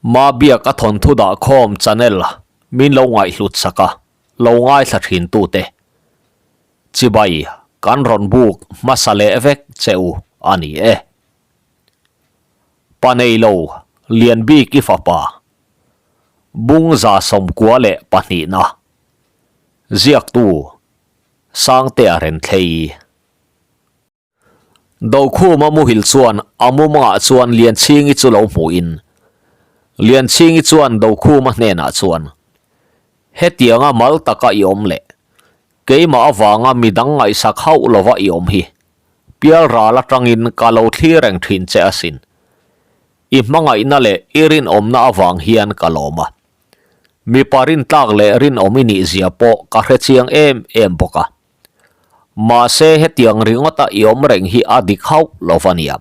Mabiak a thawnthu dah khawm channel min lo ngaihhlut sak a, lo ngaithla thin tute. Chibai kan rawn buk hmasa leh vek che u a ni e. Pa neilo Lianbiki fapa Bungza 92na ziaktu Sangtea Renthlei. Dokhuma muhil chuan a mumangah chuan Lianchhingi chu lo hmuhin Lianchhingi chuan Dokhuma hnenah chuan, Hetianga mal taka i awm leh keimah avanga midang ngaihsak hauh lova i awm hi pialral atangin ka lo thlir reng thin che asin. I hmangaihna leh i rinawmna avang hian ka lawm a. Mipa rintlak leh rinawm i nihzia pawh ka hrechiang em em bawk a. Mahse hetiang ringawta i awm reng hi a dik hauh lo va nia.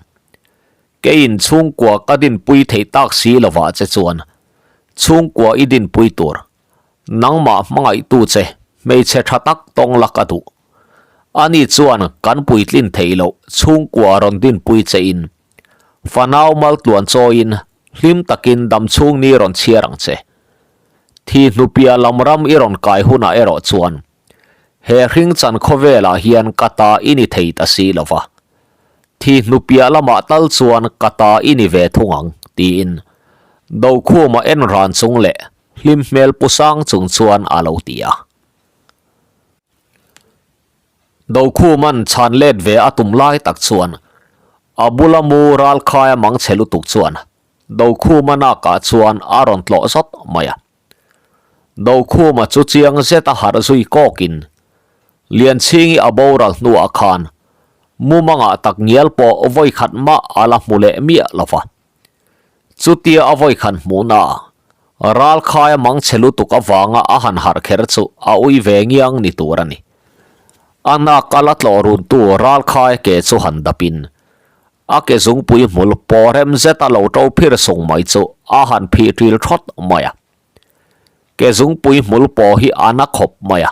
Keiin chhungkua ka dinpui theih tak si lovah che chuan chhungkua i dinpui tur, nangmah hmangaihtu che hmeichhe tha tak tawng la ka duh. Ani chuan kan puitlin theih loh chhungkua rawn dinpui che in fanau maltluan chawiin hlim takin damchhung ni rawn chhiar ang che. Thi hnupia lam ram i rawn kai hunah erawh chuan He hringchan khawvelah hian ka ta i ni thei ta si lo va, thi hnupiah lamah tal chuan ka ta i ni ve thung ang, tiin Dokhuma en ran chung leh hlim hmel pu sang chung chuan a lo ti a. Dokhuma'n chhan let ve a tum lai tak chuan a bula mu ralkhaia mangchhe lutuk chuan Dokhuma nakah chuan a rawn tlawh zawt mai a. Dokhuma chu chiang zet a harh zui kawkin Lianchhingi a boral hnuah khan mumangah tak ngial pawh vawikhat mah a la hmu leh miah lo va. Chutia a vawikhat hmuhna ralkhaia mangchhe lutuk avanga a han harh kher chu a ui ve ngiang ni tur a ni. A hnak a la tlawh runtu ralkhaia ke chu han dapin A ke zungpui hmul pawh rem zet a lo to phir sung mai chu a han phih ṭil thawt mai a. Ke zungpui hmul pawh hi a na khawp mai a.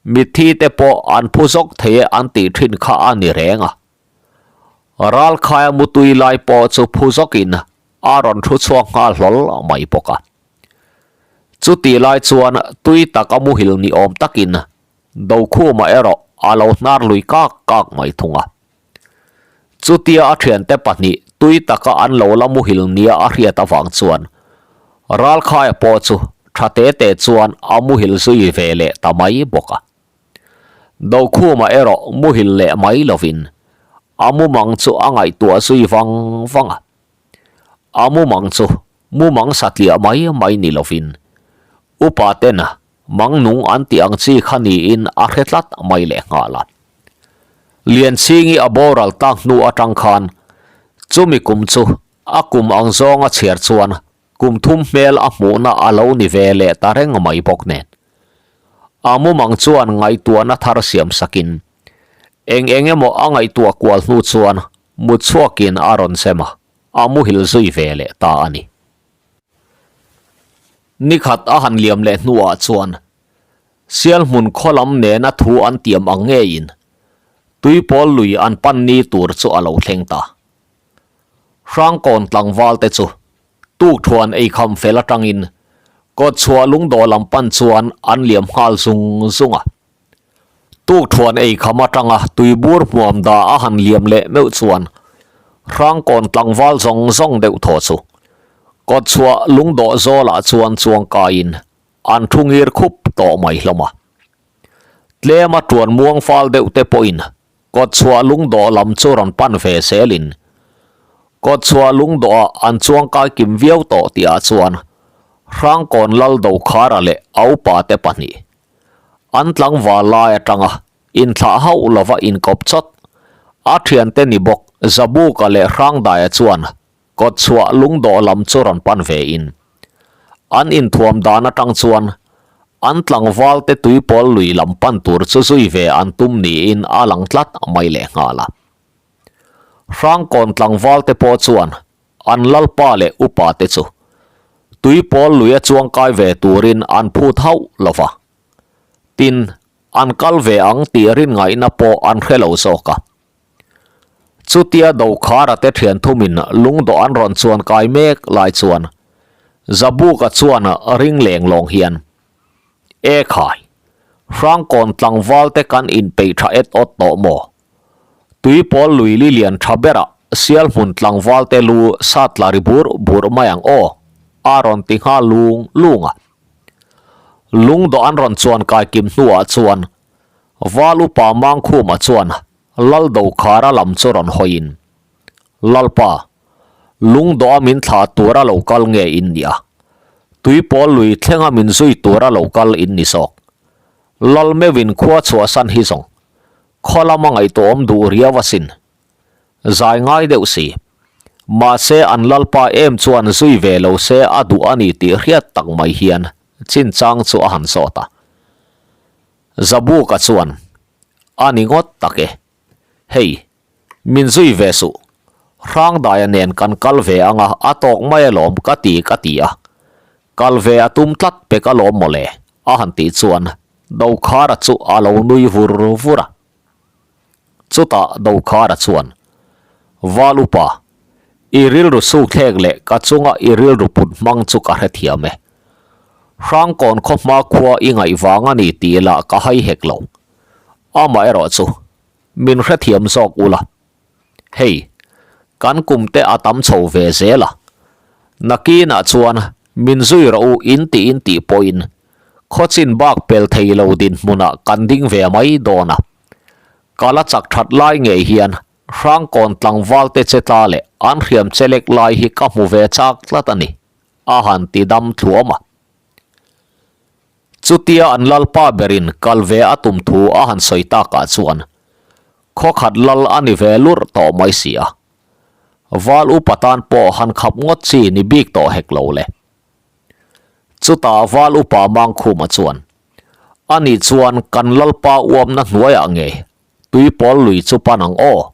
Mitthi te pawh an phu zawk thei e an tih ṭhin kha a ni reng a. Ralkhaia mutui lai pawh chu phu zawkin a rawn thu chhuak nghal hlawl mai bawk a. Chutih lai chuan tui tak a muhil ni awm takin Dokhuma erawh a lo hnar lui kak kak mai thung a. Chutia a thiante pahnih tui taka an lo la muhil nia a hriat avang chuan Ralkhaia pawh chu tha te te chuan a muhil zui ve leh ta mai bawk a. Dokhuma erawh muhil leh mai lovin a mumang chu a ngaihtuah zui vang vang a. A mumang chu mumang satliah mai mai ni lovin upa ten Mang nung an tih ang chi kha niin a hre tlat mai leh nghal a. Lianchhingi a boral tak hnu atang khan chumi kum chu a kum ang zawnga chhiar chuan kum thum hmel a hmuhna a lo ni ve leh ta reng mai bawk nen. A mumang chuan ngaihtuahna thar siam sakin eng eng emaw a ngaihtuah kual hnu chuan mutchhuakin a rawn chem a, a muhil zui ve leh ta a ni. Nikhat a han liam leh hnuah chuan Sialhmun khaw lam nena thu an tiam ang ngeiin Tuipawl lui an pan ni tur chu a lo thleng ta. Hrangkawn tlangval te chu tukthuan eikham fel atangin kawtchhuah lungdawh lam pan chuan an liam nghal zung zung a. Tukthuan eikham atanga tuibur hmuam dah a han liam leh meuh chuan Hrangkawn tlangval zawng zawng deuh thaw chu kawtchhuah lungdawh zawlah chuan chuang kaiin an thu ngir khup tawh mai hlawm a. Tlema tuan muang fal deuh te pawhin kawtchhuah lungdawh lam chu rawn pan ve zelin kawtchhuah lungdawhah an chuang kai kim viau tawh tihah chuan Hrangkawn Lal Dokhara leh a upate pahnih An tlangval lai atanga inthlah hauh lova inkawp chawt. A thiante ni bawk Zabuka leh Hrangdaia chuan kawtchhuah lungdawh lam chu rawn pan ve in an inthuam dan atang chuan an tlangval te tuipawl lui lam pan tur chu zui ve an tum niin a lang tlat mai leh nghal a. Hrangkawn tlangval te pawh chuan An lalpa leh upa te chu tuipawl luia chuangkai ve turin an phut hauh lo va. Tin, an kal ve ang tih rinngaihna pawh an hre lo zawk a. Chutia Dokhara te thian thumin lungdawh an rawn chuankai mek lai chuan. Zabuka chuan ring leng lawng hian, E khai, Hrangkawn tlangval te kan inpeih tha et awt tawh maw? Tuipawl lui li lian tha berah Sialhmun tlangval te lu sat tla ri bur bur mai ang aw, a rawn ti nghal lung lung a. Lungdawh an rawn chuan kai kim hnuah chuan Val upa Mangkhuma chuan Lal Dokhara lam chu rawn hawiin, Lalpa, lungdawha min thlah tura lo kal nge in nia? Tuipawl lui thlenga min zui tura lo kal in ni zawk. Lal meuhin khua chhuahsan hi zawng, khaw lama ngaihtuahawm duh riau asin. Zai ngai deuh si. Mahse an Lalpa em chuan zui ve lo se a duh a ni tih hriat tak mai hian chinchang chu a han zawt a. Zabuka chuan, A ni ngawt tak e. Hei, min zui ve suh. Hrangdaia nen kan kal ve anga a tawk mai alawm ka ti ka ti a. Kal ve a tum tlat pek alawm mawle, a han tih chuan Dokhara chu a lo nui vur vur a. Chutah Dokhara chuan, Val upa, i rilru sukthlek leh ka chunga i rilru put hmang chu ka hrethiam e. Hrangkawn khaw hma khua i ngaih vang a ni tih lah ka hai hek lo. Amaherawh chu, min hrethiam zawk ula. Hei, kan kum te a tam chho ve zel a. Nakinah chuan min zui rawh u in tih in tih pawhin khawchin bak pel thei lo dinhmunah kan ding ve mai dawn a. Ka la chak that lai ngei hian Hrangkawn tlangval te che tla leh an hriam che lek lai hi ka hmu ve chak tlat a ni, a han ti dam thluam a. Chutia an lalpa berin kal ve a tum thu a han sawi takah chuan khawkhat lal a ni ve lurh tawh mai si a. Val upa tan pawh han khap ngawt chi ni bik tawh hek lo le. Chutah Val upa Mangkhuma chuan, Ani chuan kan lalpa uamna hnuaiah nge Tuipawl lui chu pan ang aw.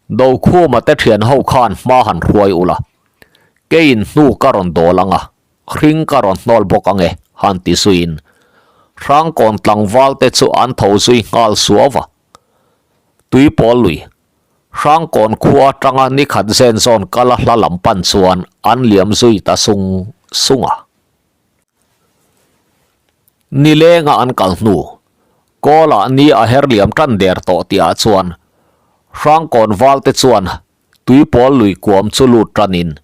Dokhuma te thian ho khan hma han hruai ula. Keiin hnu ka rawn dawl ang a, hring ka rawn hnawl bawk ang e, han ti zuiin Hrangkawn tlangval te chu an tho zui nghal suau va. Tuipawl lui Hrangkawn khua atanga nikhat zen zawn kala hla lam pan chuan an liam zui ta sung sung a. Nilenga an kal hnu, Kawlah ni a her liam tan der tawh tihah chuan Hrangkawn valte chuan Tuipawl lui kuam chu lut tanin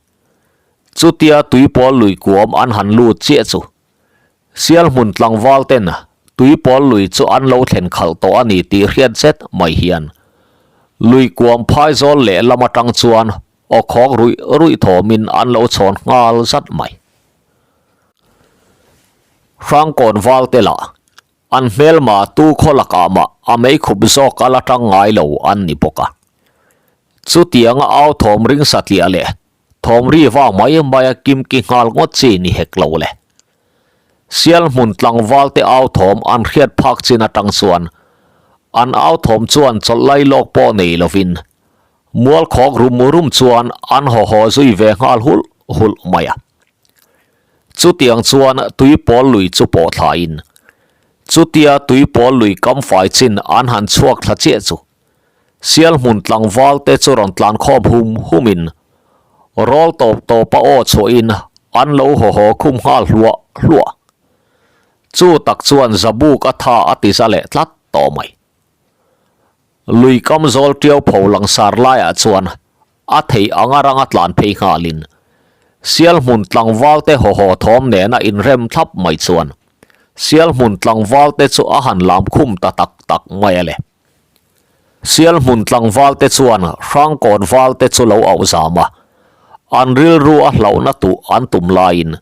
chutia Tuipawl lui kuam an han lut chiah chu Sialhmun tlangval ten Tuipawl lui chu an lo thlen khalh tawh a ni tih hriat zet mai hian lui kuam phaizawl lehlam atang chuan aw khawk ruih ruih thawmin an lo chhawn nghal zat mai. Hrangkawn val te lah an hmelma tu khaw lakah mah a meikhup zawk a la tang ngai lo an ni bawk a. Chutianga au thawm ring satliah leh Thawm ri vang mai mai a kimki nghal ngawt chi ni hek lo le. Sial hmun tlangval te au thawm an hriat phak chin atang chuan an au thawm chuan chawlh lai lawk pawh nei lovin mual khawk rum rum chuan an haw haw zui ve nghal hulh hulh mai a. Chutiang chuan tuipawl lui chu pawh thlaiin chutia tuipawl lui kam fai chin an han chhuak thla chiah chu Sialhmun tlangval te chu rawn tlan khawm hum hum in rawl tawp tawp a aw chhuah in an lo haw haw khum nghal hluah hluah. Chu tak chuan Zabuk a tha a ti za leh tlat tawh mai. Lui kam zawl tiau pho langsar laiah chuan a thei anga ranga tlan phei nghal in Sialhmun tlangval te haw haw thawm nena inrem thlap mai chuan Sialhmun tlangval te chu a han lam khum ta tak tak mai a le. Sialhmun tlangval te chuan Hrangkawn val te chu lo auh zam a, an rilru a hlauhna tuh an tum laiin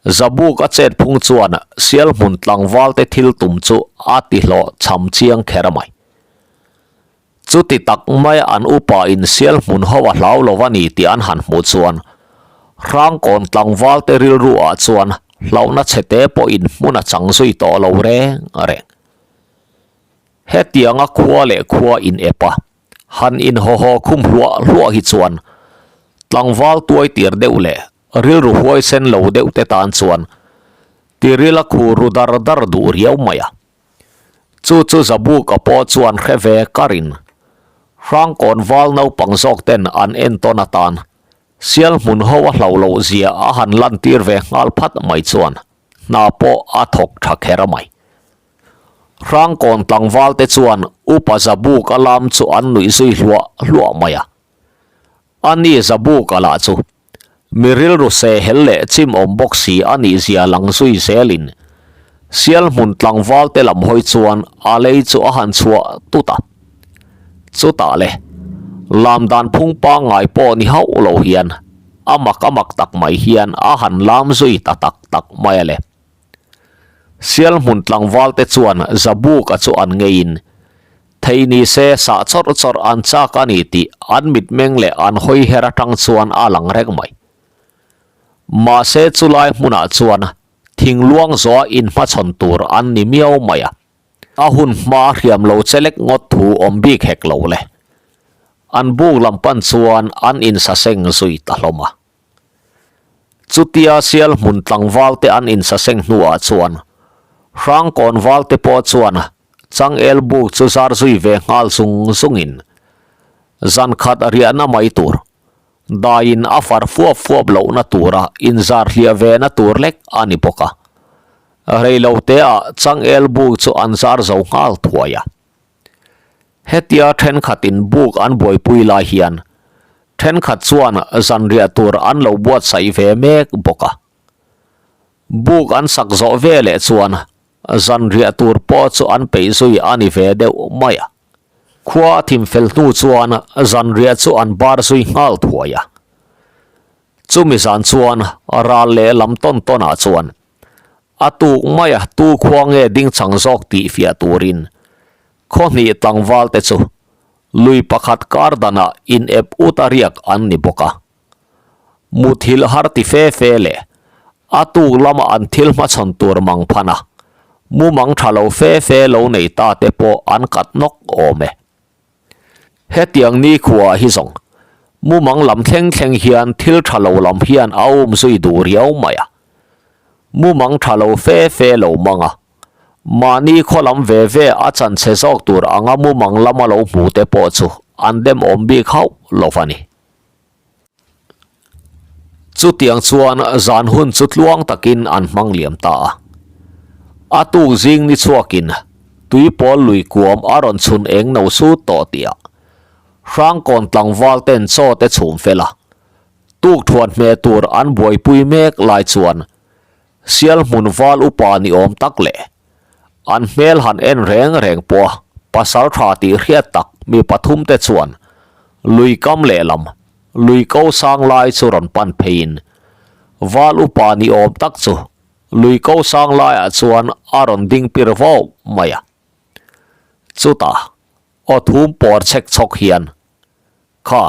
Zabuk a chet phung chuan Sialhmun tlangval te thil tum chu a ti hlawh cham chiang kher mai. Chuti tak mai an upa in Sialhmun ho a hlau lo a ni tih an han hmuh chuan Hrangkawn tlangval te rilru ah chuan hlauhna chhete pawhin hmun a chang zui tawh lo reng reng. Hetianga khua leh khua in ep a, han in haw haw khum hluah hluah hi chuan tlangval tuai tir deuh leh rilru huaisen lo deuh te tan chuan tiril a khu ru dar dar duh riau mai a. Chu chu Zabuka pawh chuan hre ve karin Hrangkawn val naupang zawk ten an entawn atan. Sial hmun ho a hlauh loh zia a han lantir ve nghal phat mai chuan hna pawh a thawk tha kher mai. Hrangkawn tlangval te chuan Upa Zabuka lam chu an nuih zui hluah hluah mai a. A ni Zabuka lah chu mi rilru se hel leh chim awm bawk si a nih zia lang zui zelin Sial hmun tlangval te lam hawi chuan a lei chu a han chhuah tut a. Chutah le, lam dan phung pangngai pawh ni hauh lo hian a mak a mak tak mai hian a han lam zui ta tak tak mai a le. Sial hmun tlangval te chuan Zabuka chu an ngeiin thei ni se sah chawrh chawrh an chak a ni tih an mitmeng leh an hawi her atang chuan a lang reng mai. Mahse chulai hmunah chuan thingluang zawha inhmachhawn tur an ni miau mai a. A hun hma hriam lo che lek ngawt thu awm bik hek lo le. An buk lam pan chuan an insaseng zui ta hlawm a. Chutia sial hmun tlangval te an insaseng hnuah chuan Hrangkawn val te pawh chuan changel buk chu zar zui ve nghal zung zungin zan khat riahna mai tur daiin a far fuap fuap lohna tura inzar hliah ve na tur lek a ni bawk a. Reilo teah changel buk chu an zar zo nghal thuai a. Hetia thenkhatin buk an buaipui lai hian thenkhat chuan zanriah tur an lo buatsaih ve mek bawk a. Buk an sak zawh ve leh chuan zanriah tur pawh chu an peih zui a ni ve deuh mai a. Khua a thim fel hnu chuan zanriah chu an bar zui nghal thuai a. Chumi zan chuan ral leh lam tawn tawnah chuan A tuk maia tu khua nge ding chang zawk tih fiah turin khaw hnih tlangval te chu lui pakhat kar danah in ep ut a riak an ni bawk a. Muthilh har ti fe fe leh a tuk lama an thil hmachhawn tur mang phan a, mumang tha lo fe fe lo nei ta te pawh an kat nawk awm e. Hetiang nikhua hi zawng mumang lam thleng thleng hian thil tha lo lam hian a um zui duh riau mai a. Mumang tha lo fe fe lo mang a, mahni khaw lam ve ve a chan chhe zawk tur anga mumang lama lo hmu te pawh chu an dem awm bik hauh lo va ni. Chutiang chuan zan hun chu tluang takin an hmang liam ta a. A tuk zing ni chhuakin tuipawl lui kuam a rawn chhun eng no sut tawh tih ah Hrangkawn tlangval ten chaw te chhum fel a, tuk thuan hmeh tur an buaipui mek lai chuan Sial hmun val upa ni awm tak leh an hmel han en reng reng pawh a pasal tha tih hriat tak mi pathum te chuan lui kam lehlam lui ko sang lai chu rawn pan pheiin val upa ni awm tak chu lui ko sang laiah chuan a rawn ding pir vau mai a. Chutah aw thum pawr chhek chhawk hian Kha,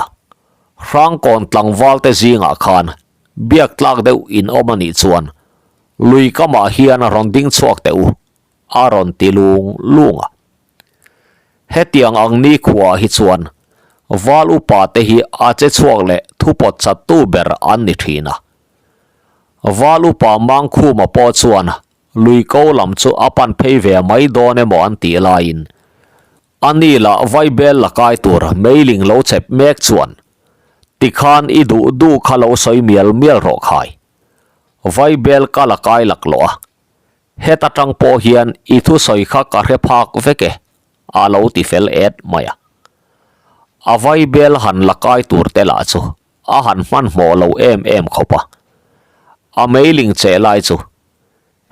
Hrangkawn tlangval te zingah khan biak tlak deuh in awm a nih chuan lui kamah hian rawn ding chhuak teh u, a rawn ti lung lung a. Hetiang ang nikhua hi chuan val upa te hi a che chhuak leh thupawt chattu ber an ni thin a. Val upa Mangkhuma pawh chuan lui ko lam chu a pan phei ve mai dawn emaw an tih laiin A ni lah vaibel la kai tur meiling lo chep mek chuan tikhan i duh duh kha lo sawi mial mial rawh khai. Vaibel ka la kai laklawh a, heta tang pawh hian i thusawi kha ka hre phak vek e, a lo ti fel et mai a. A vaibel han la kai tur te lah chu a han hmanhmawh lo em em khawp a, a meiling cheh lai chu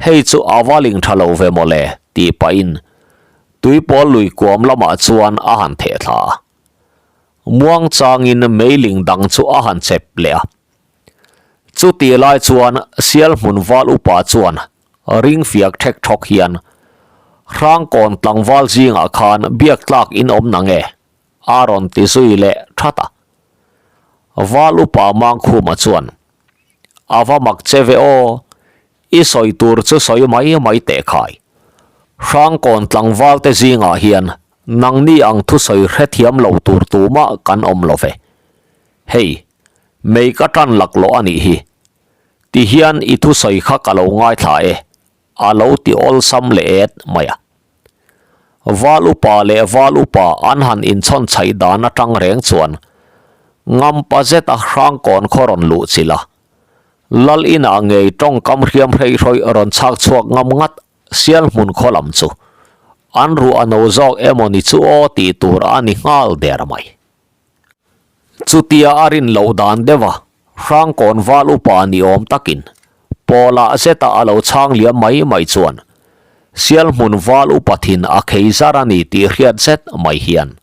Hei chu a va ling tha lo ve mawle tih pahin tuipawl lui kuam lamah chuan a han theh thla a. Muang changin meiling dang chu a han chep leh a. Chutih lai chuan sial hmun val upa chuan ring fiak thek thawk hian Hrangkawn tlangval zingah khan biak tlak in awm na nge? a rawn ti zui leh that a. Val upa Mangkhuma chuan A va mak che ve aw, i sawi tur chu sawi mai mai teh khai. Hrangkawn tlangval te zingah hian nangni ang thusawi hrethiam lo tur tumah kan awm lo ve. Hei, mei ka tan laklawh a nih hi. Tihian i thusawi kha ka lo ngaithla e, a lo ti awlsam leh et mai a. Val upa leh val upa an han inchhawn chhaih dan atang reng chuan. Ngampa zeta Hrangkawn khaw rawn luh chilh a, Lal inah ngei tawngkam hriam hreihrawih rawn chhak chhuak ngam ngat Sial hmun khaw lam chu an ruah a no zawk emaw ni chu aw tih tur a ni nghal der mai. Chutia a rin loh dan deuh a, Hrangkawn val upa ni awm takin pawlah zeta a lo chhang liam mai mai chuan Sial hmun val upa thin a khei zar a ni tih hriat zet mai hian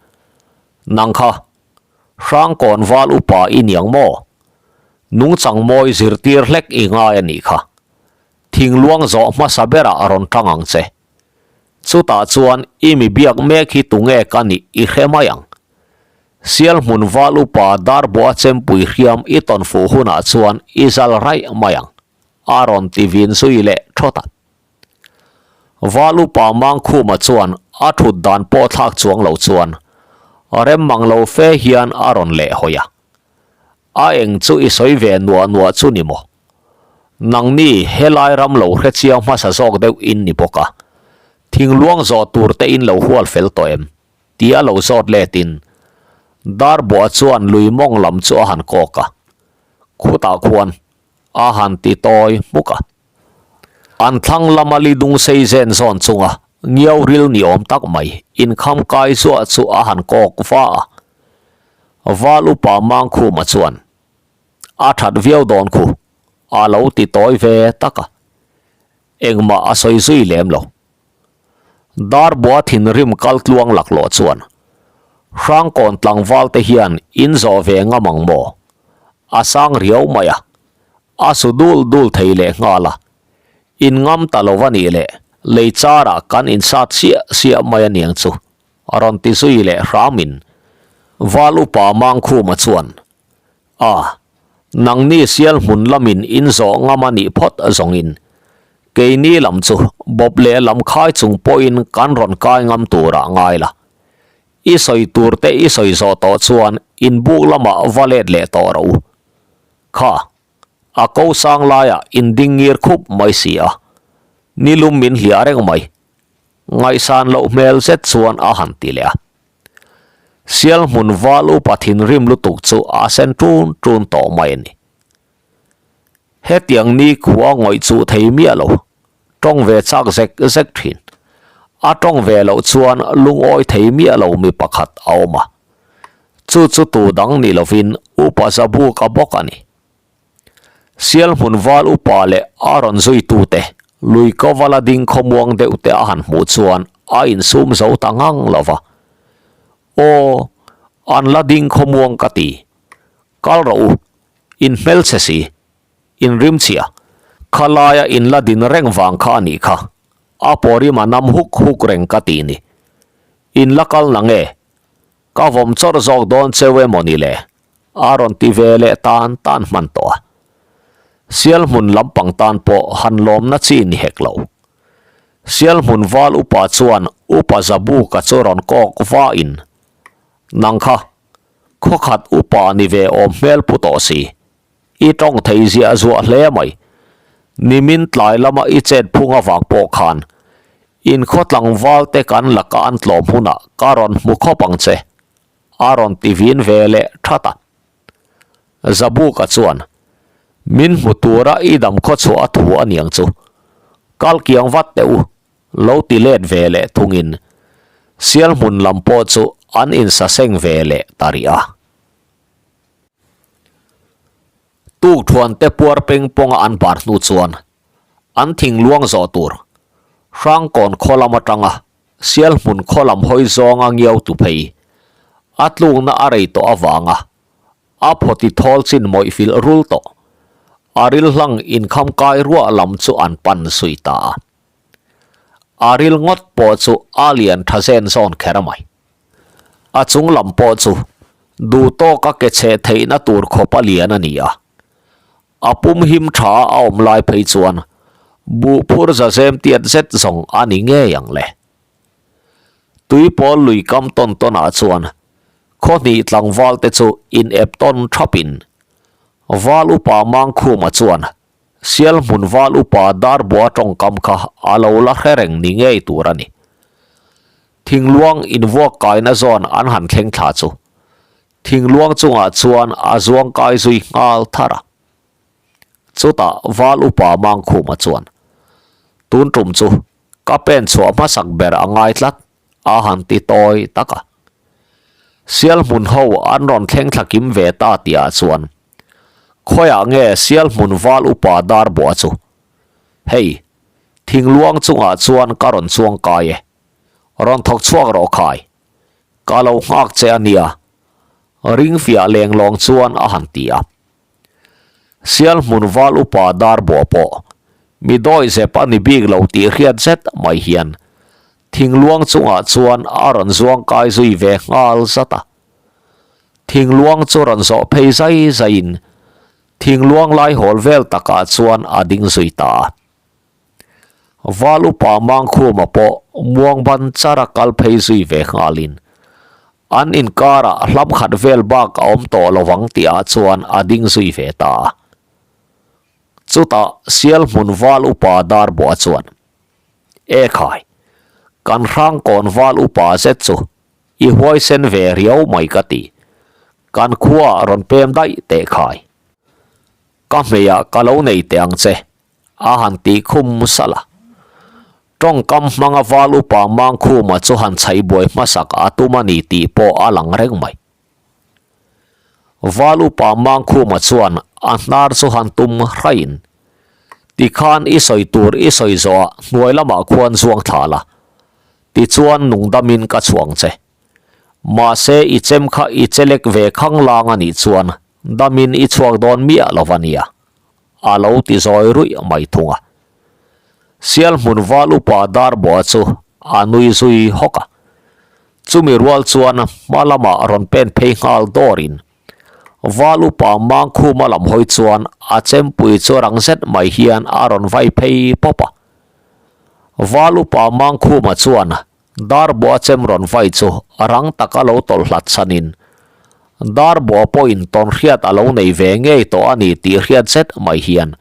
Nang kha Hrangkawn val upa i niang maw? Nungchang mawi zirtir hlek i ngai a nih kha. Thingluang zawh hmasa berah a rawn tang ang che. Chutah chuan i mi biak mek hi tunge ka nih i hre mai ang. Sial hmun val upa Darbuah chempui hriam i tawn fuh hunah chuan i zal raih mai ang, a rawn ti vin zui leh thawt a. Val upa Mangkhuma chuan a thut dan pawh thlak chuang lo chuan rem mang lo fe hian a rawn leh hawi a. A eng chu i sawi ve nuah nuah chu ni maw? Nangni helai ram lo hre chiang hmasa zawk deuh in ni bawk a, thingluang zawh tur te in lo hual fel tawh em? Tia lo zawt let in Darbuah chuan lui mawng lam chu a han kawk a, khutah khuan a han ti tawi hmuk a. An thlang lama li dung sei zen zawn chunga ngiau ril ni awm tak mai inkham kai zuah chu a han kawk va a. Val upa Mangkhuma chuan, A that viau dawn khu, a lo ti tawi ve tak a. Engmah a sawi zui lem lo. Darbua thinrim kal tluang laklawh chuan, Hrangkawn tlangval te hian in zawh ve ngam ang maw? A sang riau mai a, a su dul dul thei leh nghal a. In ngam ta lo va nih leh lei charah kan insat siah siah mai aniang chu. A rawn ti zui leh hramin Val upa Mangkhuma chuan, A, nangni sial hmun lamin in zawh ngam a nih phawt zawngin keini lam chu bawp leh lam khai chung pawhin kan rawn kai ngam turah ngai la. I sawi tur te i sawi zawh tawh chuan inbuk lamah va let leh tawh rawh u. Kha, a ko sang laiah in ding ngir khup mai si a, nilum min hliah reng mai. Ngaihsan loh hmel zet chuan a han ti leh a. Sial hmun val upa thinrim lutuk chu a sen ṭun ṭun tawh mai a ni. Hetiang ni khua ngawih chuh thei miah lo, ṭawng ve chak zek zek ṭhin. A ṭawng ve loh chuan lungawi thei miah lo mi pakhat a awm a. Chu chu tu dang ni lovin upa Zabuka bawk a ni. Sial hmun val upa leh a rawn zuitute lui kawvala ding khawmuang deuh te a han hmuh chuan a insum zo ta ngang lo va. Aw, an la ding khawmuang ka ti. Kal rawh u, in hmelchhe si, in rimchhia, khalaia in la din reng vang kha a nih kha, a pawrim a nam huk huk reng ka ti ni. In la kal na nge? Ka vawm chawrh zawk dawn cheu emaw ni le? A rawn ti ve leh tan tan hman tawh a. Sial hmun lampang tan pawh han lawmna chi ni hek lo. Sial hmun val upa chuan upa Zabuka chu rawn kawk va in, Nang kha, khawkhat upa ni ve awm hmel pu tawh si. I tawng thei ziah zuah hle mai. Nimin tlai lama i chet phung avang pawh khan inkhaw tlangval te kan laka an tlawm hunah ka rawn hmu khawp ang che. A rawn ti vin ve leh that a. Zabuka chuan, Min hmu tura i dam khaw chhuah a thu a niang chu. Kal kiang vat teh u, lo ti let ve leh thungin sial hmun lam pawh chu an insaseng ve leh ta rih a. Tukthuan te puar peng pawnga an bar hnu chuan an thingluang zawh tur Hrangkawn khaw lam atanga Sial hmun khaw lam hawi zawnga ngiau tu phei. A tlukna a rei tawh avanga a phawti thawl chin mawih filh rul tawh. A ril hlang inkham kai ruah lam chu an pan zui ta a. A ril ngawt pawh chu a lian tha zen zawn kher mai. A chung lam pawh chu duh tawka ke cheh theihna tur khawp a lian a ni a. A pum him tha a awm lai phei chuan buh phur za zem tiat zet zawng a ni ngei ang le. Tui pawl lui kam tawn tawn ah chuan khaw hnih tlangval te chu in ep tawn thap in Val upa Mangkhuma chuan Sial hmun val upa Darbua tawngkam kha a lo la hre reng ni ngei tur a ni. Thingluang invuak kaina zawn an han thleng thla chu. Thingluang chungah chuan a zuang kai zui nghal thar a. Chutah Val Upa Mangkhuma chuan, Tun tum chu ka pen chhuah hmasak ber a ngai tlat, a han ti tawi tak a. Sial hmun ho an rawn thleng thla kim ve ta tihah chuan, Khawiah nge Sial hmun Val Upa dar buah chu? Hei, thingluang chungah chuan ka rawn chuang kai e. Rawn thawk chhuak rawh khai. Ka lo nghak che a nia, ring fiah leng lawng chuan a han ti a. Sial hmun val upa dar buah pawh mi dawi zep a ni bik lo tih hriat zet mai hian thingluang chungah chuan a rawn zuang kai zui ve nghal zat a. Thingluang chu rawn zawh phei zai zaiin thingluang lai hawl vel takah chuan a ding zui ta a. Val upa Mangkhuma pawh muang ban char a kal phei zui ve nghalin an inkarah hlam khat vel bak a awm tawh lo ang tihah chuan a ding zui ve ta a. Chutah sial hmun val upa Darbuah chuan, E khai, kan hrangkawn val upa zet chu i huaisen ve riau mai ka ti, kan khuaah rawn pem daih teh khai. Ka hmeiah ka lo nei teh ang che, A han tih khum salh a. Tawngkam hmanga val upa Mangkhuma chu han chhaih buai hmasak a tum a ni tih pawh a lang reng mai. Val upa Mangkhuma chuan a hnar chu han tum hraiin, Tikhan i sawi tur i sawi zawhah hnuai lamah khuan zuang thla la, tichuan nungdamin ka chhuang che. Mahse i chem kha i chelek ve khanglang a nih chuan damin i chhuak dawn miah lo va nia. A lo ti zawi ruih mai thung a. Sial hmun val upa Darbuah chu a nui zui hawk a. Chumi rual chuan hma lamah rawn pen phei nghal dawrin val upa Mangkhuma lam hawi chuan a chempui chu rang zet mai hian a rawn vai phei pawp a. Val upa Mangkhuma chuan Darbuah chem rawn vai chu rang taka lo tawlh hlat chhanin Darbuah pawhin tawn hriat a lo nei ve ngei tawh a ni tih hriat zet mai hian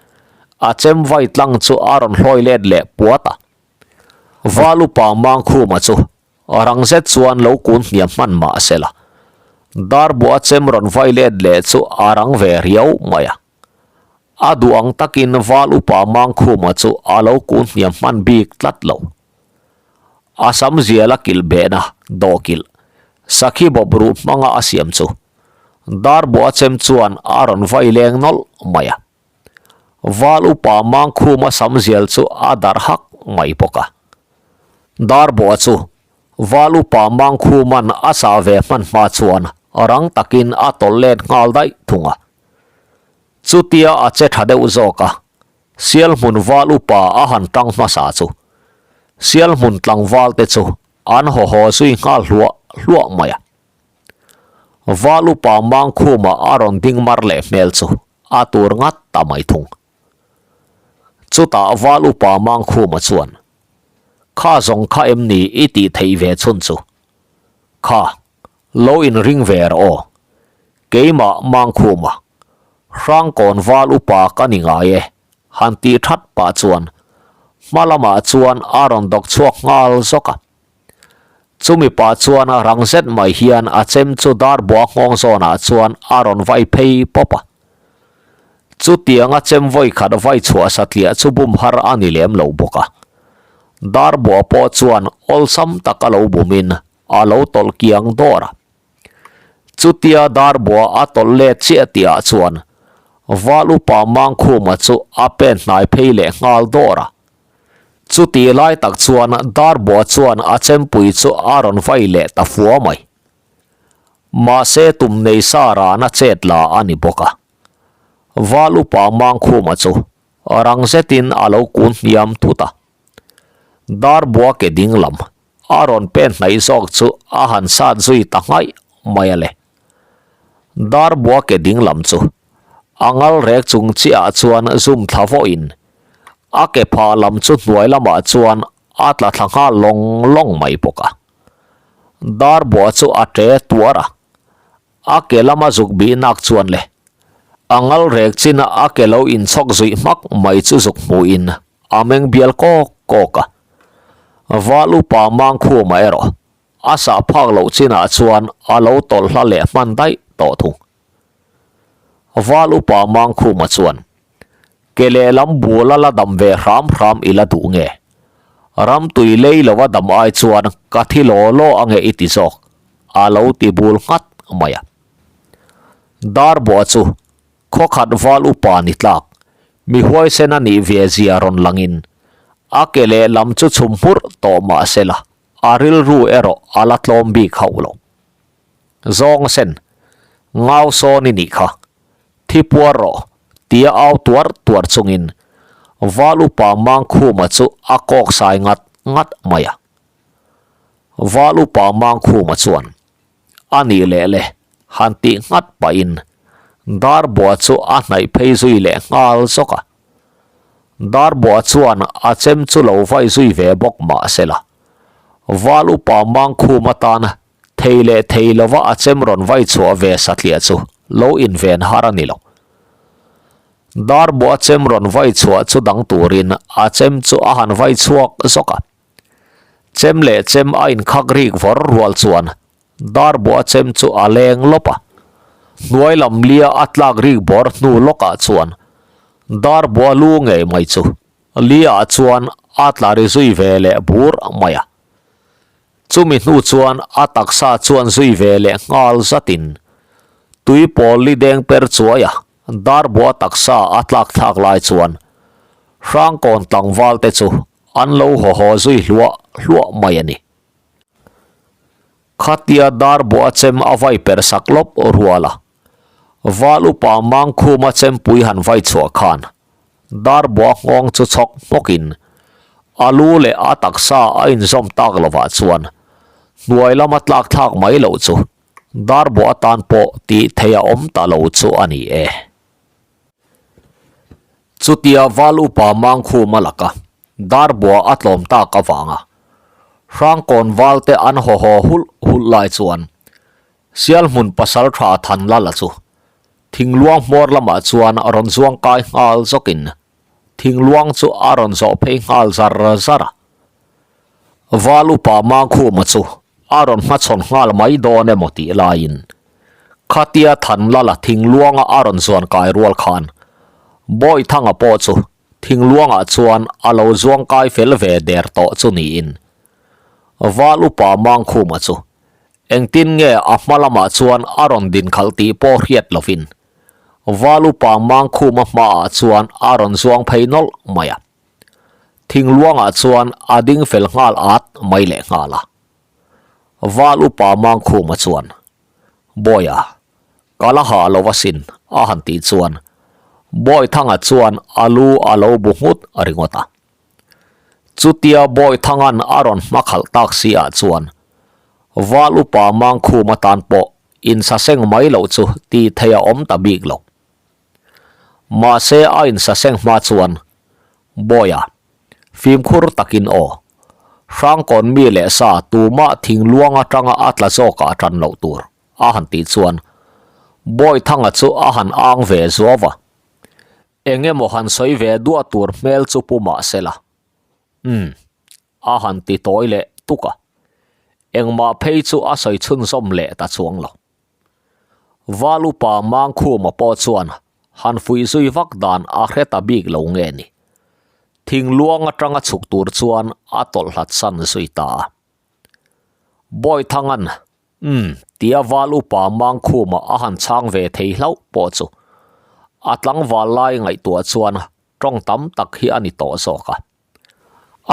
a chem vai tlang chu a rawn hlawi let leh puat a. Val upa Mangkhuma chu rang zet chuan lo kun hniam hman mah sela Darbuah chem rawn vai let leh chu a rang ve riau mai a. A duh ang takin Val upa Mangkhuma chu a lo kun hniam hman bik tlat lo. A sam zial a kilh behna dawhkilh sakhi bawp ruh hmanga a siam chu Darbuah chem chuan a rawn vai leng nawlh mai a. Val upa Mangkhuma sam zial chu a darh hak mai bawk a. Darbuah chu Val upa Mangkhuman a sah ve hman hma chuan rang takin a tawlh let nghal daih thung a. Chutia a che tha deuh zawk a, Sial hmun val upa a han tang hmasa chu Sial hmun tlangval te chu an haw haw zui nghal hluah hluah mai a. Val upa Mangkhuma a rawn ding mar leh hmel chu a tur ngat ta mai thung. Chutah val upa Mangkhuma chuan, Kha zawng kha em ni i tih theih ve chhun chu? Kha, lo inring ve rawh aw. Keimah Mangkhuma, Hrangkawn val upa ka ni ngai e, han tih that pah chuan hma lamah chuan a rawn dawk chhuak nghal zawk a. Chumi pah chuan rang zet mai hian a chem chu darbuah nghawng zawnah chuan a rawn vai phei pawp a. Chutianga chem vawi khat vai chhuah satliah chu bum har a ni lem lo bawk a. Darbuah pawh chuan awlsam taka lo bumin a lo tawlh kiang dawr a. Chutia Darbuah a tawlh let chiah tihah chuan Val upa Mangkhuma chu a pen hnai phei leh nghal dawr a. Chutih lai tak chuan Darbuah chuan a chempui chu a rawn vai leh ta fua mai. Mahse tum nei sa rana chet la a ni bawk a. Val upa Mangkhuma chu rang zetin a lo kun hniam thut a. Darbuah ke ding lam A rawn pen hnaih zawk chu a han sat zui ta nghaih mai a le. Darbua ke ding lam chu a ngal rek chung chiah chuan zum thla vawhin a ke phah lam chu hnuai lamah chuan a tla thla nghal lawng lawng mai bawk a. Darbua chu a ṭe tuar a, a ke lama zuk bih nak chuan le a ngal rek chin a ke lo inchhawk zuih hmak mai chu zuk hmuhin a meng bial kawk kawk a. Val upa Mangkhuma erawh a sah phak loh chinah chuan a lo tawlh hla leh hman daih tawh thung. Val upa Mangkhuma chuan, Ke lehlam bul a la dam ve hram hram i la duh nge? Ram tui lei lova dam ai chuan ka thi law law ange i ti zawk, a lo ti bul nghat mai a. Darbuah chu Khawkhat val upa ni tlak, mi huaisen a nih ve zia rawn langin a ke lehlam chu chhum hmurh tawh mah sela a rilru erawh a la tlawm bik hauh lo. Zawng sen, ngau sawn i nih kha, thi puar rawh, tia au tuar tuar chungin val upa Mangkhuma chu a kawk sai ngat ngat mai a. Val upa Mangkhuma chuan A nih leh le, han tih nghat pahin Darbua chu a hnaih phei zui leh nghal zawk a. Darbua chuan a chem chu lo vai zui ve bawk mah se la, Val upa Mangkhum atan thei leh thei lova a chem rawn vai chhuah ve satliah chu lo inven har a ni lo. Darbua chem rawn vai chhuah chu dang turin a chem chu a han vai chhuak zawk a. Chem leh chem a inkhak rik vawr rual chuan darbuah chem chu a leng lawp a. Hnuai lam lia a tlak rik bawr hnu lawkah chuan darbuah lu ngei mai chu liah chuan a tla ri zui ve leh bur mai a. Chumi hnu chuan a taksa chuan zui ve leh nghal zatin tui pawl li deng per chuai a darbuah taksa a tlak thlak lai chuan Hrangkawn tlangval te chu An lo haw haw zui hluah hluah mai a ni. Khatia dar buah a chem a vai per sak lawp rual a. Val upa Mangkhuma chempui han vai chhuah khan dar buah nghawng chu chhawk hmawkin a lu leh a taksa a inzawm tak lovah chuan hnuai lama tlak thlak mai loh chu dar buah atan pawh tih theih a awm ta lo chu a ni e. Chutia Val upa Mangkhuma laka Darbua a tlawm tak avanga Hrangkawn Valte an haw haw hulh hulh lai chuan Sialhmun pasaltha Thanlala chu thingluang hmawr lamah chuan rawn zuang kai nghal zawkin thingluang chu a rawn zawh phei nghal zar zar a. Val upa Mangkhuma chu a rawn hmachhawn nghal mai dawn emaw tih laiin Khatia Thanlala thingluanga a rawn zuan kai rual khan Bawihthanga pawh chu thingluangah chuan a lo zuang kai fel ve der tawh chu niin Val upa Mangkhuma chu engtin nge a hma lamah chuan a rawn din khalh tih pawh hriat lovin Val upa Mangkhuma hmaah chuan a rawn zuang phei nawlh mai a. Thingluangah chuan a ding fel nghal at mai leh nghal a. Val upa Mangkhuma chuan, Bawiha, ka la hah lo asin a han tih chuan Bawihthanga chuan a lu a lo bu nghut ringawt a. Chutia Bawihthang'an a rawn hma khalh tak si ah chuan Val upa Mangkhuma tan pawh insaseng mai loh chu tih theih a awm ta bik lo. Mahse a insaseng hma chuan Bawiha, Fimkhur takin aw. Hrangkawn mi leh sa tumah thingluang atanga a tla zawkah a tan loh tur, a han tih chuan Bawihthanga chu a han ang ve zuau a. Eng emaw han sawi ve duah tur hmel chu pu mah sela. Umm, a han ti tawi leh tuk a. Engmah phei chu a sawi chhunzawm leh ta chuang lo. Val upa Mangkhuma pawh chuan han fuih zui vak dan a hre ta bik lo nge ni. Thingluang atanga chhuk tur chuan a tawlh hlat san zui ta a. Bawithangan, Umm, tia val upa Mangkhuma a han chhang ve thei hlauh pawh chu a tlangval lai ngaihtuah chuan tawng tam tak hi a ni tawh zawk a.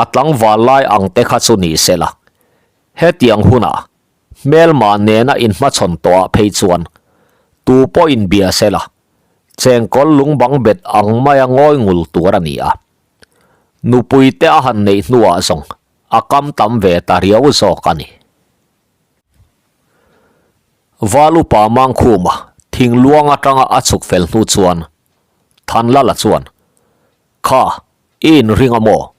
A tlangval lai ang te kha chu ni se la, hetiang hunah hmelma nena inhmachhawn tawhah phei chuan tu pawh inbia se la, chengkawl lungbang bet ang maia ngawi ngul tur a ni a. Nupui te a han neih hnuah zawng a kam tam ve ta riau zawk a ni. Val upa Mangkhuma thingluang atanga a chhuk fel hnu chuan Thanlala chuan, Kha, i inring a maw?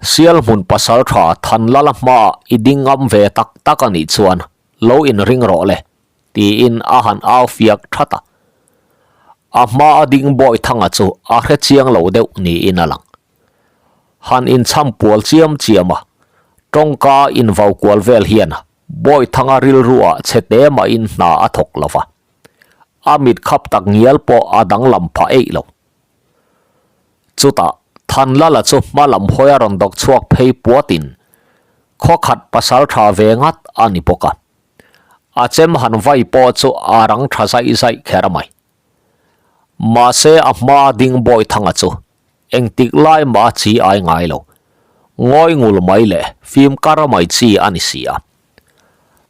Sial hmun pasal tha Thanlala hmaah i ding ngam ve tak tak a nih chuan lo inring rawh le, tiin a han au fiak that a. A hmaa ding Bawihthanga chu a hre chiang lo deuh niin a lang. Han inchham pual chiam chiam a, tawngka invau kual vel hian Bawihthanga rilruah chhe te mahin hna a thawk lo va. A mit khap tak ngial pawh a danglam phah eih lo. Chutah Thanlala chu hma lam hawi a rawn dawk chhuak phei puatin khaw khat pasal tha ve ngat a ni bawk a. A chem han vai pawh chu a rang tha zaih zaih kher mai. Mahse a hma ding Bawithanga chu engtik lai mah a chi ai ngai lo. Ngawi ngul mai leh fim kar mai chi a ni si a.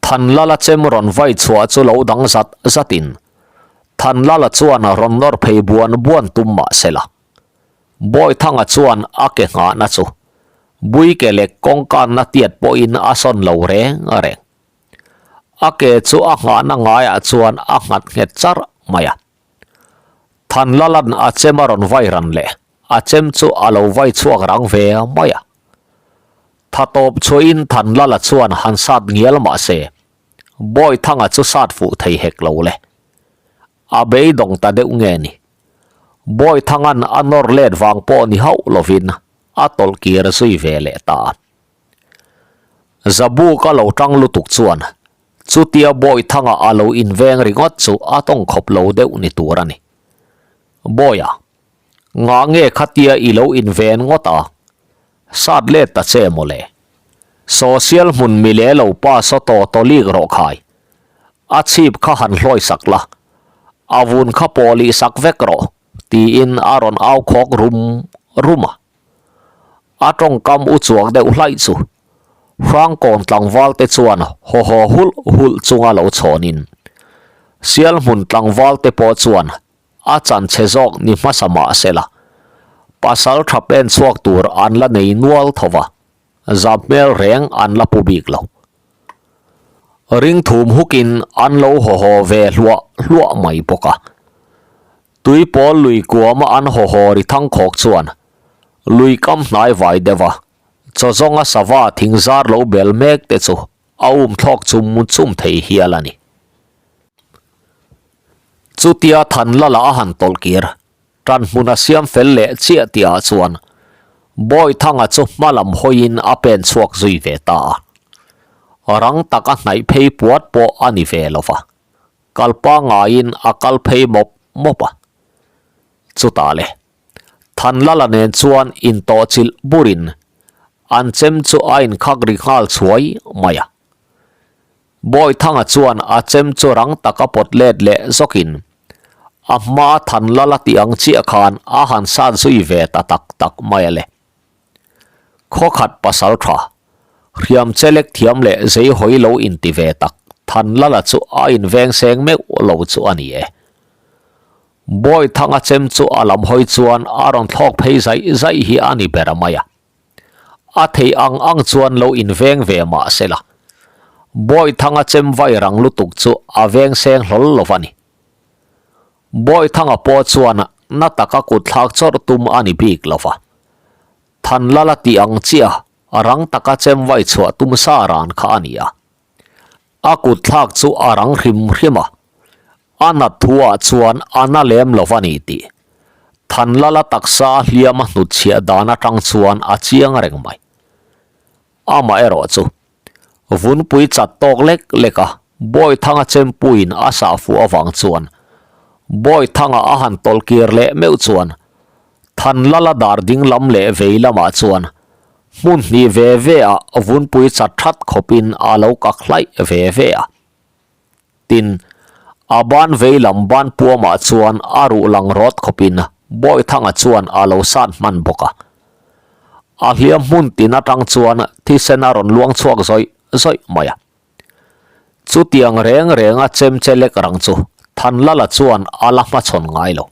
Thanlala chem rawn vai chhuah chu lo dang zat zatin Thanlala chuan rawn nawr phei buan buan tum mah se la. Bawithanga chuan a ke nghahna chu bui ke lek kawngkanna tiat pawhin a sawn lo reng reng. A ke chu a nghahna ngaiah chuan a nghat nghet char mai a. Thanlalan a chem a rawn vai ran leh a chem chu a lo vai chhuak rang ve mai a. Tha tawp chhuahin Thanlala chuan han sat ngial mah se, Bawithanga chu sat fuh thei hek lo le. A beidawng ta deuh nge ni? Bawithangan a nawr let vang pawh ni hauh lovin a tawlh kir zui ve leh ta a. Zabuk a lo tang lutuk chuan chutia Bawithanga a lo inveng ringawt chu a tawng khawp lo deuh ni tur a ni. Bawia, ngah nge khatia i lo inven ngawt a? Sat let ta che mawle. Social hmun mi le lo pa saw taw taw lik rawh khai. A chhip kha han hlawi sak la, a vun kha pawh lih sak vek rawh, tiin a rawn au khawk rum rum a. A tawngkam u chuak deuh hlaih chu Hrangkawn tlangval te chuan haw haw hulh hulh chunga lo chhawnin Sialhmun tlangval te pawh chuan a chan chhe zawk ni hmasa mah se la, pasal tha pen chhuak tur an la nei nual tho va, zam hmel reng an la pu bik lo. Ring thum hukin an lo haw haw ve hluah hluah mai bawk a. Tuipawl lui kuama an haw haw ri thang khawk chuan lui kam hnai vai deuh a, chaw zawnga sava thing zar lo bel mek te chu a um thlawk chum chum thei hial a ni. Chutia Thanlala a han tawlh kir, tan hmun a siam fel leh chiah tihah chuan Bawithanga chu hma lam hawiin a pen chhuak zui ve ta a. Rang taka hnaih phei puat pawh a ni ve lo va, kal pangaiin a kal phei mawp mawp a. Chutah le, Thanlala nen chuan intawhchilh burin an chem chu a inkhak ri nghal chhuai mai a. Bawithanga chuan a chem chu rang taka pawt let leh zawkin a hma Thanlala tih ang chiah khan a han sat zui ve ta tak tak mai a le. Khaw khat pasal tha, hriam chelek thiam leh zei hawi lo inti ve tak Thanlala chu a inveng seng meuh lo chu a ni e. Bawithanga chem chu a lam hawi chuan a rawn thlawk phei zaih zaih hi a ni ber mai a. A thei ang ang chuan lo inveng ve mah se la, Bawithanga chem vai rang lutuk chu a veng seng hlawl lo va ni. Bawithanga pawh chuan na taka kut thlak chawrh tum a ni bik lo va. Thanlala tih ang chiah rang taka chem vai chhuah tum sa ran kha a ni a. A kut thlak chu a rang hrim hrim a, a nat thuah chuan a na lem lo va ni tih Thanlala taksa a hliam a hnutchhiah dan atang chuan a chiang reng mai. Amaherawh chu vunpui chat tawk lek lek a, Bawithanga chempuiin a sah fuh avang chuan Bawithanga a han tawlh kir leh meuh chuan Thanlala dar ding lam leh vei lamah chuan hmun hnih ve ve ah vunpui chat that khawpin a lo kak hlaih ve ve a. Tin, a ban vei lam ban puamah chuan a ruh lang rawt khawpin Bawithanga chuan a lo sat hman bawk a. A hliam hmun tin atang chuan thisen a rawn luang chhuak zawih zawih mai a. Chutiang reng renga chem che lek rang chu Thanlala chuan a la hmachhawn ngai lo.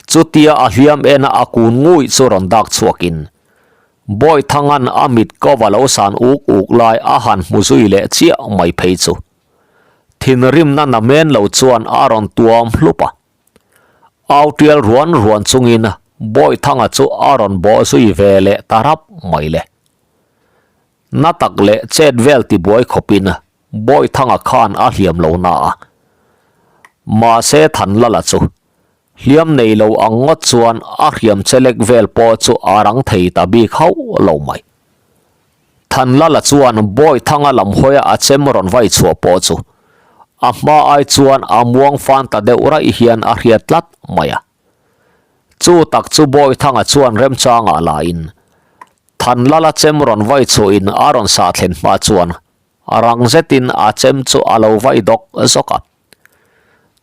Chutia a hliam ena a kun ngui chu rawn dak chhuakin Bawithangan a mit ko va lo san uk uk lai a han hmu zui leh chiah mai phei chu. Thinrimna na men lo chuan a rawn tuam hlup a. Au tial ruan ruan chungin Bawithanga chu a rawn bawh zui ve leh ta rap mai le. Na tak leh chet vel tibuai khawpin Bawithanga khan a hliam lo na a. Mahse Thanlala chu hliam nei lo ang ngawt chuan a hriam chelek vel pawh chu a rang thei ta bik hauh lo mai. Thanlala chuan Bawithanga lam hawia a chem rawn vai chhuah pawh chu. A hma ai chuan a muang fan ta deuh raih hian a hriat tlat mai a. Chu tak chu Bawithanga chuan remchangah la in, Thanlala chem rawn vai chhuahin a rawn sah thlen hma chuan rang zetin a chem chu a lo vai dawk zawk a.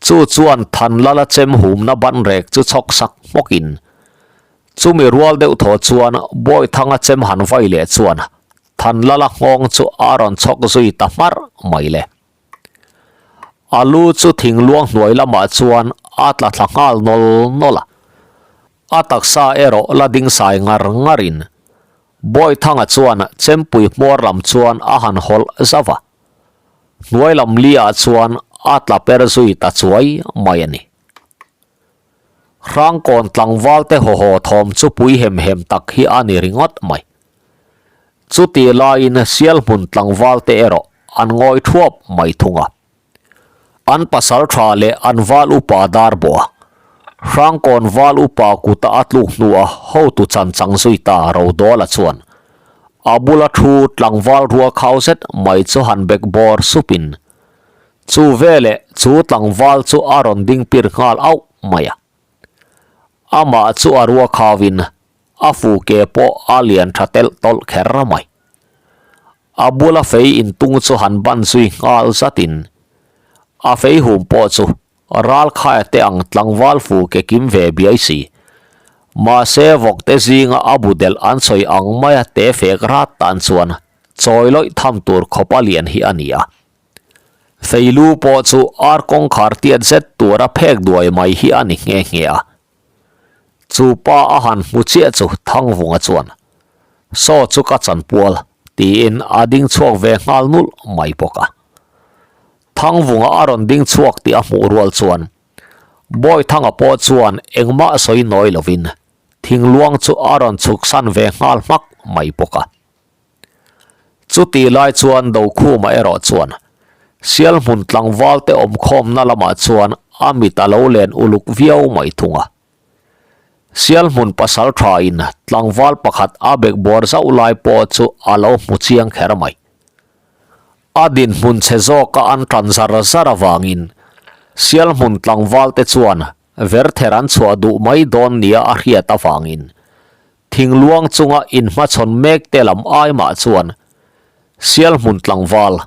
Chu chuan Thanlala chem humna ban rek chu chhawk sak hmawkin, chumi rual deuh thaw chuan Bawithanga chem han vai leh chuan Thanlala nghawng chu a rawn chhawk zui ta hmarh mai le. A lu chu thingluang hnuai lamah chuan a tla thla nghal nawl nawl a. A taksa erawh la ding sai ngar ngarin Bawithanga chuan chempui hmawr lam chuan a han hawlh zauh a. Hnuai lam li ah chuan a tla per zui ta chuai mai a ni. Hrangkawn tlangval te haw haw thawm chu pui hem hem tak hi a ni ringawt mai. Chutih laiin Sialhmun tlangval te erawh an ngawi thuap mai thung a. An pasal tha leh an val upa dar bawh a, Hrangkawn val upa kuta a tluk hnua hotu chan chang zui ta Rodawla chuan a bula thu tlangval rual khau zet mai chu han bek bawr supin chu veleh chu tlangval chu a rawn ding pir nghal auh mai a. Amah chu a rua khauin a fu ke pawh a lian tha telh tawlh kher mai. A bula fei intung chu han ban zui nghal zatin a fei hum pawh chu ralkhaia te ang tlangval fu ke kim ve biai si. Mahse vawkte zinga a bu delh an sawi ang maia te fek rat tan chuan chawi lawih tham tur khawp a lian hi a ni a. Fei lu pawh chu ar kawngkhar tiat zet tura phek duai mai hi a ni nghe nghe a. Chu pa a han hmu chiah chu Thangvunga chuan, Saw chu ka chanpual, tiin a ding chhuak ve nghal nulh mai bawk a. Thangvunga a rawn ding chhuak tih a hmuh rual chuan Bawithanga pawh chuan engmah sawi nawi lovin thingluang chu a rawn chhuksan ve nghal hmak mai bawk a. Chutih lai chuan Dokhuma erawh chuan Sialhmun tlangval te awmkhawmna lamah chuan a mit a lo len uluk viau mai thung a. Sialhmun pasal thain tlangval pakhat a bekbawr zauh lai pawh chu a lo hmu chiang kher mai. A dinhmun chhe zawka an tan zar zar avangin Sialhmun tlangval te chuan verther an chhuah duh mai dawn nia a hriat avangin Thingluang chunga inhmachhawn mek te lam ai mah chuan Sialhmun tlangval,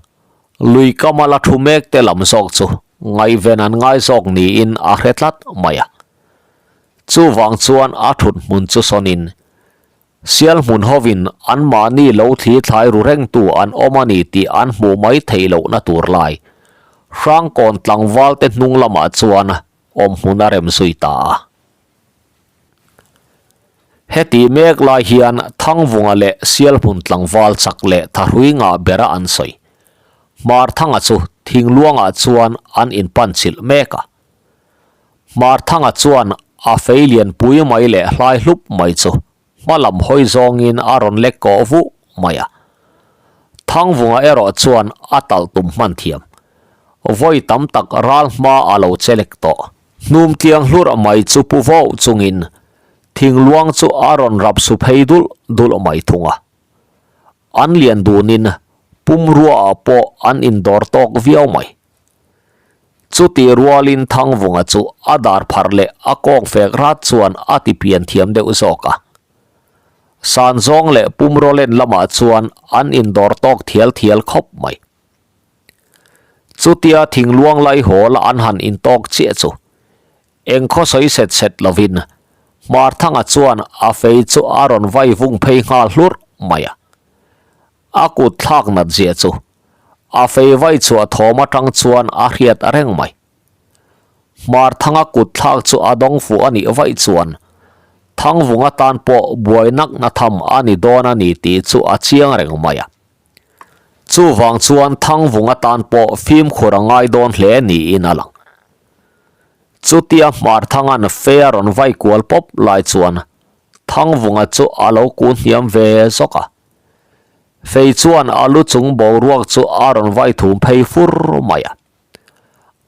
lui kama la thu mek te lam zawk chu ngaihven an ngai zawk niin a hre tlat mai a. Chuvang chuan a thut hmun chu sawnin Sialhmun hovin anmahni lo thli thlai ru rengtu an awm a ni tih an hmuh mai theih lohna tur lai Hrangkawn tlangval te hnung lamah chuan awm hmun a rem zui ta a. Heti mek lai hian Thangvunga leh Sialhmun tlangval chak leh thahrui ngah bera an sawi. Hmarthanga chu thingluangah chuan an inpan chilh mek a. Hmarthanga chuan a fei lianpui mai leh hlai hlup mai chu hma lam hawi zawngin a rawn lek kawh vuh mai a. Thangvunga erawh chuan a talh tum hman thiam. Vawi tam tak ral hma a lo che lek tawh. Hnum tliang hlurh mai chu pu vauh chungin thingluang chu a rawn rap su phei dulh dulh mai thung a. An lian dunin pumruaah pawh an indawr tawk viau mai. Chutih rualin Thangvunga chu a dar pharh leh a kawng fek rat chuan a ti pian thiam deuh zawk a. Sanzawng leh pumrawlen lamah chuan an indawr tawk thial thial khawp mai. Chutia thingluang lai hawl an han intawk chiah chu eng khaw sawi set set lovin Hmarthanga chuan a fei chu a rawn vai vung phei nghal hlurh mai a. A kut thlak nat zia chu a fei vai chhuah thawm atang chuan a hriat reng mai. Hmarthanga kut thlak chu a dawng fuh a nih vaih chuan Thangvung atan pawh buai nak na tham a ni dawn a ni tih chu a chiang reng mai a. Chuvang chuan Thangvung atan pawh fimkhur a ngai dawn hle niin a lang. Chutia Hmarthanga'n fei a rawn vai kual pawp lai chuan Thangvunga chu a lo kun hniam ve zawk a. Fei chuan a lu chung boruak chu a rawn vai thum phei fur mai a.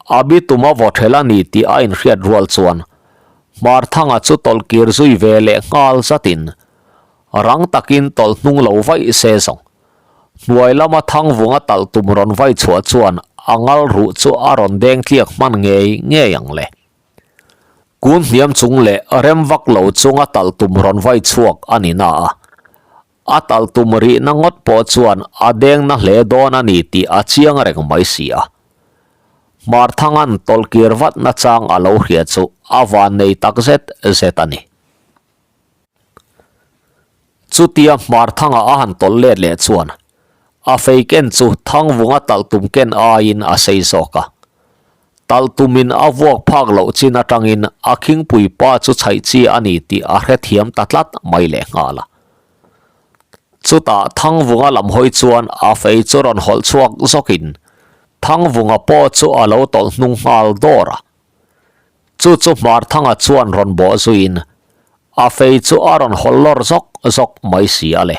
A bitum a vaw ṭhel a ni tih a inhriat rual chuan Hmarthanga chu tawlh kir zui ve leh nghal zatin rang takin tawlh hnung lo vaih se zawng. Hnuai lama Thangvunga talh tum rawn vai chhuah chuan a ngal ruh chu a rawn deng tliak hman ngei ngei ang le. Kun hniam chung leh rem vak lo chunga talh tum rawn vai chhuak a ni na a. A talh tum rihna ngawt pawh chuan a deng na hle dawn a ni tih a chiang reng mai si a. Hmarthanga'n tawlhkir vat nachang a lo hria chu a vannei tak zet zet a ni. Chutia Hmarthanga a han tawlh let leh chuan a fei ken chu Thangvunga talh tum ken aiin a sei zawk a. Talh tumin a vuak phak loh chin atangin a khingpui pa chu chhaih chi a ni tih a hrethiam ta tlat mai lehnghal a. Chutah Thangvunga lam hawi chuan a fei chu rawn hawlh chhuak zawkin Thangvunga pawh chu a lo tawlh hnung nghal dawr a. Chu chu Hmarthanga chuan rawn bawh zuiin a fei chu a rawn hawlh lawr zawk zawk mai si a le.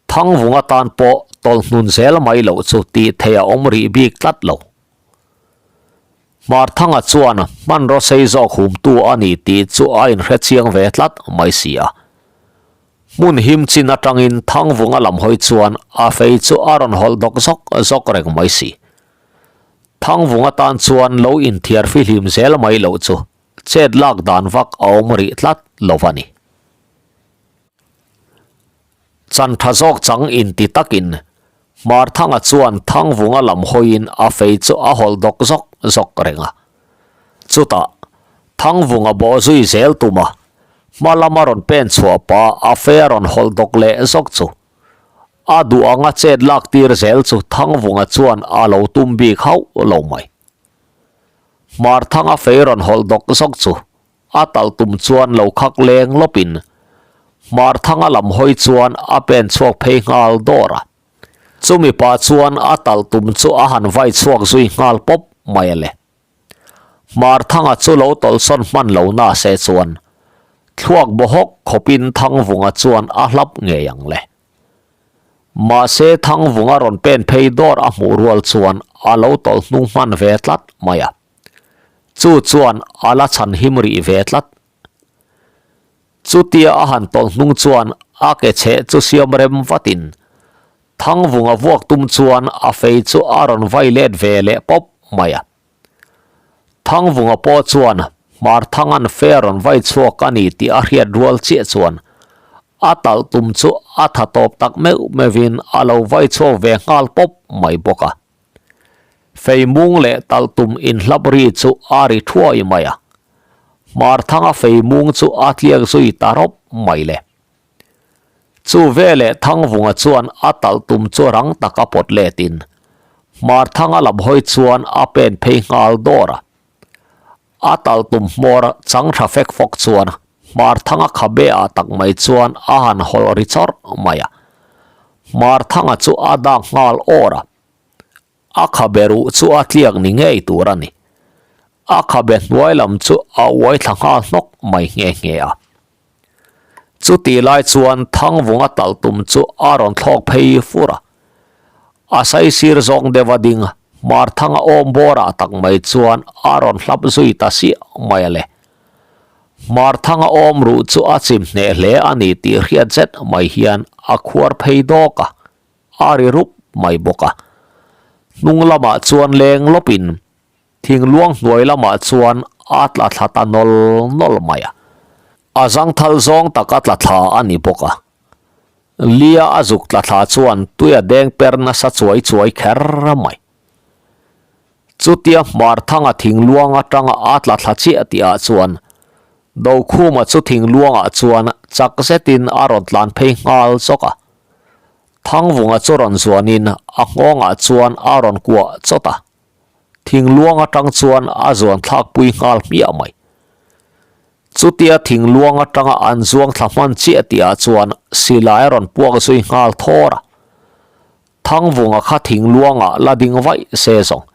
Thangvunga tan pawh tawlh hnun zel mai loh chu tih theih a awm rih bik tlat lo. Hmarthanga chuan hmanraw sei zawk humtu a ni tih chu a inhre chiang ve tlat mai si a. Hmun him chin atangin Thangvunga lam hawi chuan a fei chu a rawn hawlh dawk zawk zawk reng mai si. Thangvunga tan chuan lo inthiar fihlim zel mai loh chu chet lak dan vak a awm rih tlat lo va ni. Chan tha zawk chang inti takin Hmarthanga chuan Thangvunga lam hawiin a fei chu a hawlh dawk zawk zawk reng a. Chutah, Thangvunga bawh zui zel tuma hma lama rawn pen chhuah pah a fei a rawn hawlh dawk leh zawk chu a duh anga chet lak tir zel chu Thangvunga chuan a lo tum bik hauh lo mai. Hmarthanga fei rawn hawlh dawk zawk chu a talh tum chuan lo khak leng lawpin Hmarthanga lam hawi chuan a pen chhuak phei nghal dawr a. Chumi pah chuan a talh tum chu a han vai chhuak zui nghal pawp mai a le. Hmarthanga chu lo tawlhsawn hman lo na se chuan thluak bawhawk khawpin Thangvunga chuan a hlap ngei ang le. Mahse Thangvunga rawn pen phei dawr a hmuh rual chuan a lo tawlh hnung hman ve tlat mai a. Chu chuan a la chhan him rih ve tlat. Chutia a han tawlh hnung chuan a ke chheh chu siam rem vatin Thangvunga vuak tum chuan a fei chu a rawn vai let ve leh pawp mai a. Thangvunga pawh chuan Hmarthanga'n fei a rawn vai chhuak a ni tih a hriat rual chiah chuan a talh tum chu a tha tawp tak meuh meuhin a lo vai chhuak ve nghal pawp mai bawk a. Fei mung leh talh tum inhlap ri chu a ri thuai mai a. Hmarthanga fei mung chu a tliak zui ta rawp mai le. Chu veleh Thangvunga chuan a talh tum chu rang taka pawt letin Hmarthanga lam hawi chuan a pen phei nghal dawr a. A talh tum hmawr chang tha fek fawk chuan Hmarthanga khabe ah tak mai chuan a han hawlh ri chawrh mai a. Hmarthanga chu a dak nghal awr a. A khabe ruh chu a tliak ni ngei tur a ni. A khabe hnuai lam chu a uai thla nghal hnawk mai nghe nghe a. Chutih lai chuan Thangvunga talh tum chu a rawn thlawk phei fur a. A saisir zawng deuh a ding Hmarthanga awm bawrah tak mai chuan a rawn hlap zui ta siah mai a le. Hmarthanga awm ruh chu a chim hneh hle a ni tih hriat zet mai hian a khuar phei dawk a, a ri rup mai bawk a. Hnung lamah chuan leng lawpin thingluang hnuai lamah chuan a tla thla ta nawl nawl mai a. A zangthal zawng taka tla thla a ni bawk a. Lia a zuk tla thla chuan tui a deng per nasa chuai chuai kher mai. Chutia Hmarthanga thingluang atanga a tla thla chiah tihah chuan Dokhuma chu thingluangah chuan chak zetin a rawn tlan phei nghal zawk a. Thangvunga chu rawn zuanin a nghawngah chuan a rawn kuah chawt a. Thingluang atang chuan a zuan thlakpui nghal hmiah mai. Chutia thingluang atanga an zuang thla hman chiah tihah chuan silai a rawn puak zui nghal thawr a. Thangvunga kha thingluangah la ding vaih se zawng.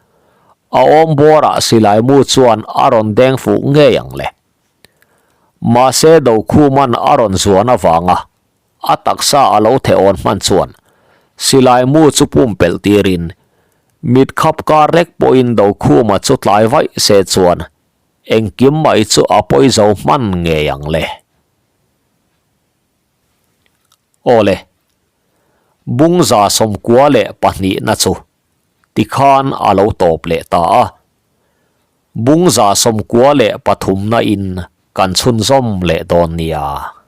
A awm bawrah silai mu chuan a rawn deng fuh ngei ang le. Mahse Dokhuman a rawn zuan avanga a taksa a lo theh awn hman chuan silai mu chu pumpelh tirin mit khap kar lek pawhin Dokhuma chu tlai vaih se chuan engkim mai chu a pawi zo hman ngei ang le. Awle, Bungza 92 na chu. Tikhan a lo tawp leh ta a. Bungza 93 in kan chhunzawm leh dawn nia.